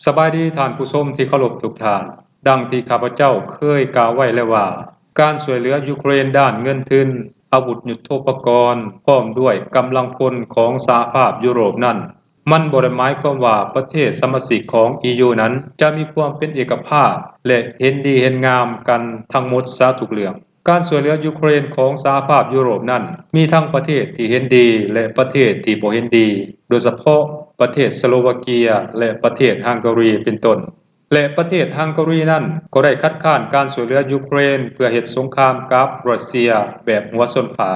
ສະບາຍດີທ່ານຜູ້ຊົມທີ່ເຄົາລົບທຸກທ່ານ. ດັ່ງທີ່ຂ້າພະເຈົ້າເຄີຍກ່າວໄວ້ແລ້ວວ່າ ການຊ່ວຍເຫຼືອຢູເຄຣນດ້ານເງິນທຶນ, ອາວຸດຍຸດໂທປະກອນ ພ້ອມດ້ວຍກຳລັງພົນຂອງສະຫະພາບຢູໂຣບນັ້ນ ມັນບໍ່ໄດ້ໝາຍຄວາມວ່າປະເທດສະມາຊິກຂອງ E U ນັ້ນຈະມີຄວາມເປັນເອກະພາບ ແລະ ເຫັນດີເຫັນງາມກັນທັງໝົດຊະທຸກເລື່ອງ. ການຊ່ວຍເຫຼືອຢູເຄຣນຂອງສະຫະພາບຢູໂຣບນັ້ນ ມີທັງປະເທດທີ່ເຫັນດີ ແລະ ປະເທດທີ່ບໍ່ເຫັນດີ, ໂດຍສະເພາະປະເທດສະໂລວາເກຍ ແລະ ປະເທດຮັງກາຣີ ເປັນຕົ້ນ. ແລະ ປະເທດຮັງກາຣີນັ້ນກໍໄດ້ຄັດຄ້ານການຊ່ວຍເຫຼືອຢູເຄຣນເພື່ອເຮັດສົງຄາມກັບຣັດເຊຍແບບຫົວຊົນຝາ.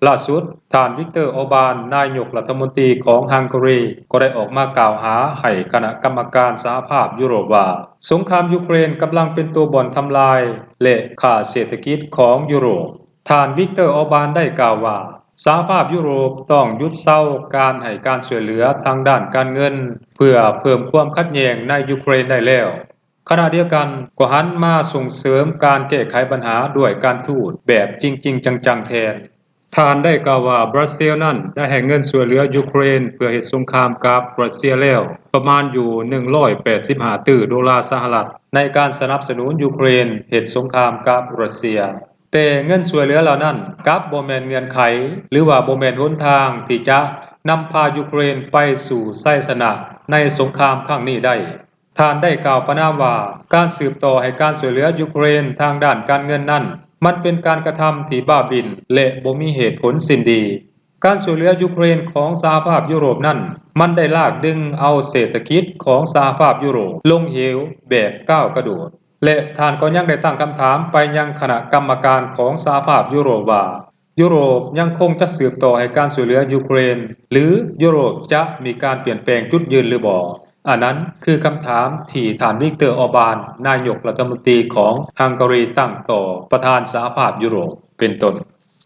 ລ່າສຸດ, ທ່ານ ວິກເຕີ ອອບານ ນາຍົກລັດຖະມົນຕີຂອງຮັງກາຣີ ກໍໄດ້ອອກມາກ່າວຫາໃຫ້ຄະນະກຳມະການສະຫະພາບຢູໂຣບວ່າ ສົງຄາມຢູເຄຣນກຳລັງເປັນຕົວບ່ອນທຳລາຍ ແລະ ຂ້າເສດຖະກິດຂອງຢູໂຣບ. ທ່ານ ວິກເຕີ ອອບານ ໄດ້ກ່າວວ່າ ສະຫະພາບຢູໂຣບຕ້ອງຢຸດເຊົາການໃຫ້ການຊ່ວຍເຫຼືອທາງດ້ານການເງິນ ເພື່ອເພີ່ມຄວາມຂັດແຍ່ງໃນຢູເຄຣນໄດ້ແລ້ວ. ຂະນະດຽວກັນກໍຫັນມາສົ່ງເສີມການແກ້ໄຂບັນຫາດ້ວຍການທູດແບບຈິງໆຈັງໆແທນ. ທ່ານໄດ້ກ່າວວ່າ ບຣາຊິລນັ້ນໄດ້ໃຫ້ເງິນຊ່ວຍເຫຼືອຢູເຄຣນເພື່ອເຮັດສົງຄາມກັບຣັດເຊຍແລ້ວ ປະມານຢູ່ໜຶ່ງຮ້ອຍແປດສິບຫ້າຕື້ໂດລາສະຫະລັດ ໃນການສະໜັບສະໜູນຢູເຄຣນເຮັດສົງຄາມກັບຣັດເຊຍ. ແຕ່ເງິນຊ່ວຍເຫຼືອເຫຼົ່ານັ້ນກັບບໍ່ແມ່ນເງື່ອນໄຂ ຫຼືວ່າບໍ່ແມ່ນຫົນທາງທີ່ຈະນຳພາຢູເຄຣນໄປສູ່ໄຊຊະນະໃນສົງຄາມຄັ້ງນີ້ໄດ້. ທ່ານໄດ້ກ່າວປະນາມວ່າ ການສືບຕໍ່ໃຫ້ການຊ່ວຍເຫຼືອຢູເຄຣນທາງດ້ານການເງິນນັ້ນ ມັນເປັນການກະທຳທີ່ບ້າບິນ ແລະ ບໍ່ມີເຫດຜົນສິ້ນດີ. ການຊ່ວຍເຫຼືອຢູເຄຣນຂອງສະຫະພາບຢູໂຣບນັ້ນ ມັນໄດ້ລາກດຶງເອົາເສດຖະກິດຂອງສະຫະພາບຢູໂຣບລົງເຫວແບບກ້າວກະໂດດ. ແລະ ທ່ານກໍຍັງໄດ້ຕັ້ງຄຳຖາມໄປຍັງຄະນະກຳມະການຂອງສະຫະພາບຢູໂຣບວ່າ ຢູໂຣບຍັງຄົງຈະສືບຕໍ່ໃຫ້ການຊ່ວຍເຫຼືອຢູເຄຣນ ຫຼື ຢູໂຣບຈະມີການປ່ຽນແປງຈຸດຢືນຫຼືບໍ່? ອັນນັ້ນຄືຄຳຖາມທີ່ທ່ານ ວິກເຕີ ອອບານ ນາຍົກລັດຖະມົນຕີຂອງຮັງກາຣີ ຕັ້ງຕໍ່ປະທານສະຫະພາບຢູໂຣບເປັນຕົ້ນ.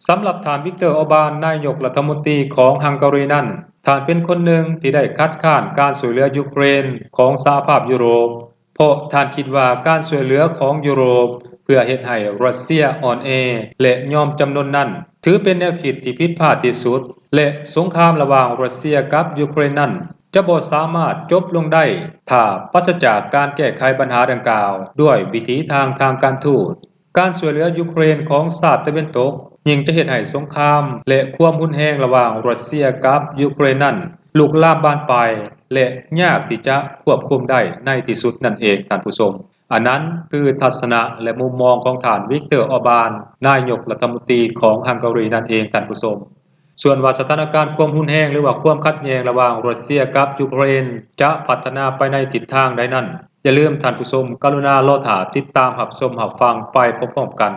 ສຳລັບທ່ານ ວິກເຕີ ອອບານ ນາຍົກລັດຖະມົນຕີຂອງຮັງກາຣີນັ້ນ, ທ່ານເປັນຄົນໜຶ່ງທີ່ໄດ້ຄັດຄ້ານການຊ່ວຍເຫຼືອຢູເຄຣນຂອງສະຫະພາບຢູໂຣບ, ເພາະທ່ານຄິດວ່າການຊ່ວຍເຫຼືອຂອງຢູໂຣບເພື່ອເຮັດໃຫ້ຣັດເຊຍອ່ອນແອ ແລະ ຍອມຈຳນົນນັ້ນ ຖືເປັນແນວຄິດທີ່ຜິດພາດທີ່ສຸດ ແລະ ສົງຄາມລະຫວ່າງຣັດເຊຍກັບຢູເຄຣນນັ້ນ ຈະບໍ່ສາມາດຈົບລົງໄດ້ ຖ້າປາສະຈາກການແກ້ໄຂບັນຫາດັ່ງກ່າວດ້ວຍວິຖີທາງທາງການທູດ. ການຊ່ວຍເຫຼືອຢູເຄຣນຂອງຊາດຕາເວັນຕົກ ຍິ່ງຈະເຮັດໃຫ້ສົງຄາມ ແລະ ຄວາມຮຸນແຮງລະຫວ່າງຣັດເຊຍກັບຢູເຄຣນນັ້ນ ລຸກລາມບານປາຍ ແລະ ຍາກທີ່ຈະຄວບຄຸມໄດ້ໃນທີ່ສຸດນັ້ນເອງ, ທ່ານຜູ້ຊົມ. ອັນນັ້ນຄືທັດສະນະ ແລະ ມຸມມອງຂອງທ່ານ ວິກເຕີ ອອບານ ນາຍົກລັດຖະມົນຕີຂອງຮັງກາຣີນັ້ນເອງ, ທ່ານຜູ້ຊົມ. ສ່ວນວ່າສະຖານະການຄວາມຮຸນແຮງ ຫຼືວ່າຄວາມຂັດແຍ່ງລະຫວ່າງຣັດເຊຍກັບຢູເຄຣນ ຈະພັດທະນາໄປໃນທິດທາງໃດນັ້ນ, ຢ່າລືມທ່ານຜູ້ຊົມກະລຸນາລໍຖ້າຕິດຕາມຮັບຊົມຮັບຟັງໄປພ້ອມໆກັນ.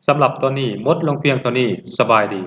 ສຳລັບຕອນນີ້ໝົດລົງພຽງເທົ່ານີ້. ສະບາຍດີ.